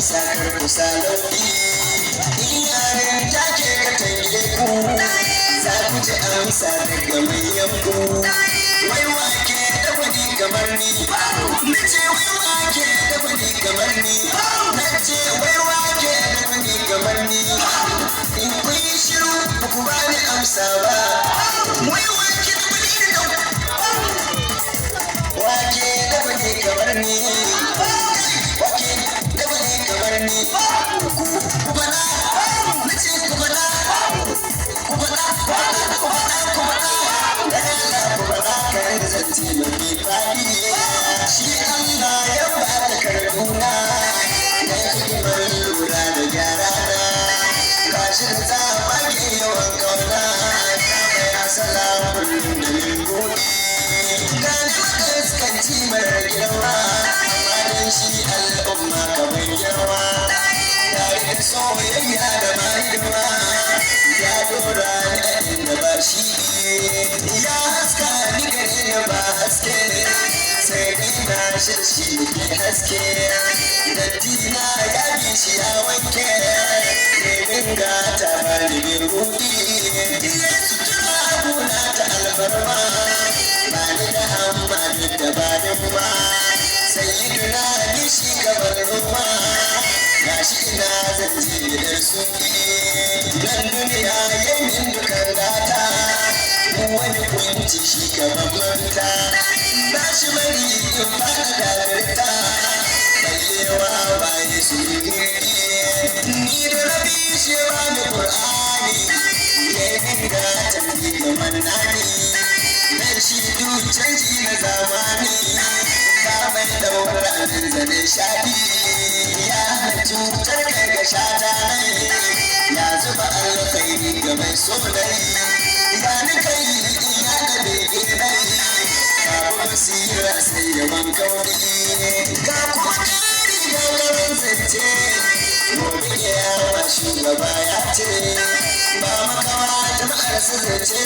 amsa karkusa lauki. In yarin take ka tange ku, za ku ji amsa daga manyan ku. Wai wake da gwani kamar ni? Na ce, wai wake da gwani kamar ni? Na ce, wai wake da gwani kamar ni? In kun yi shiru, ba ku bani amsa ba. Wai wake da gwani da wake da gwani kamar ni? Wake da gwani kamar ni? Ku ku faɗa. Na ce ku faɗa, ku faɗa, ku faɗa, ku faɗa da Allah, ku faɗa kan zance mafi faɗi. Shi Allah ya ba takarduna da hikimar lura da gyara na, ba shi da tsabage yawan kauna ya salamu da min buɗi. Gani makaskanci marar girma, amma dan shi al'umma kamar girma, tare da soyayya da mahidima, ya dora ni a inda ba shi. Ya haska ni gare ni ba haske, sai dai na shi da shi da ke haske. Datti na ya bi shi ya wanke, ne gata ba ni bin rudi. Ya sutura abuna ta alfarma, ba ni da hamma duk da ba ba. Sayyiduna ni shi gaban ruwa, gashi ina zan je da su nan duniya. Yayin dukan gata, wani kunci shi gaban manta ba shi bari in fada dagarta, ballewa baye su yi. Ni da rabi shi ba da Qur'ani, yayin gatan bi da mannani, dan shi duk canji na zamani ba mai daura min zane shaɗi. Ya hana cutar kai ga shata, ya zuba alkhairi ga mai sonai. Ya ni kai ya da bege nai, babu basira sai yawan kauri. Ga kuma ƙari ga garin zance, gobe yawa shugaba ya ce ba makawa jama'ar su zance.